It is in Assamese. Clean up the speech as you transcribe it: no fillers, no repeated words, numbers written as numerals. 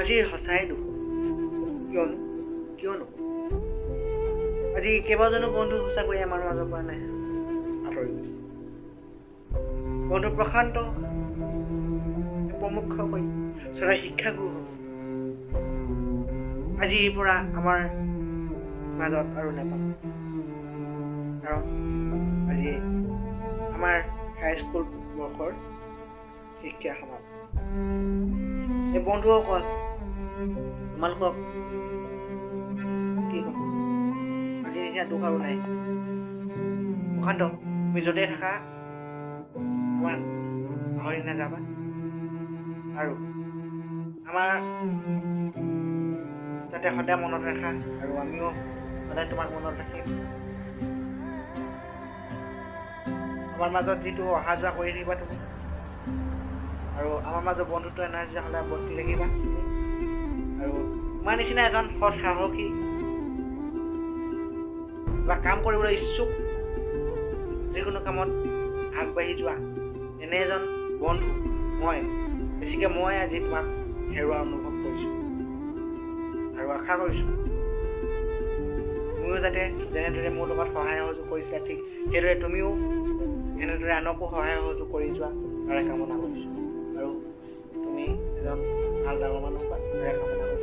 আজি সঁচাই দুখ। কিয়নো কিয়নো আজি কেইবাজনো বন্ধু সঁচাকৈয়ে আমাৰ মাজৰ পৰা নাই, আঁতৰি গৈছে। বন্ধু প্ৰশান্ত প্ৰমুখ কৰি চৰাই শিক্ষাগুৰু হ'ব আজিৰ পৰা আমাৰ মাজত আৰু নাপাম, কাৰণ আজি আমাৰ হাইস্কুল বৰ্ষৰ শিক্ষা সমাপ্ত। এই বন্ধুসকল, তোমালোকক কি ক'ম, আজি নিচিনা দুখ আৰু নাই। প্ৰশান্ত, তুমি য'তে থাকা আমাক পাহৰি নাযাবা আৰু আমাৰ যাতে সদায় মনত ৰাখা আৰু আমিও সদায় তোমাক মনত ৰাখিম। আমাৰ মাজত যিটো অহা যোৱা কৰি থাকিবা তুমি আৰু আমাৰ মাজত বন্ধুত্ব এনাৰ্জি সদায় বৰ্তি ৰাখিবা তুমি। আৰু তোমাৰ নিচিনা এজন সৎ সাহসী বা কাম কৰিবলৈ ইচ্ছুক, যিকোনো কামত আগবাঢ়ি যোৱা এনে এজন বন্ধু মই বেছিকৈ মই আজি তোমাক হেৰুৱা অনুভৱ কৰিছোঁ আৰু আশা কৰিছোঁ তুমিও যাতে যেনেদৰে মোৰ লগত সহায় সহযোগ কৰিছিলা, ঠিক সেইদৰে তুমিও এনেদৰে আনকো সহায় সহযোগ কৰি যোৱা, তাৰে কামনা কৰিছোঁ। আৰু তুমি এজন ভাল ডাঙৰ মানুহ হোৱা, তাৰে কামনা কৰিছোঁ।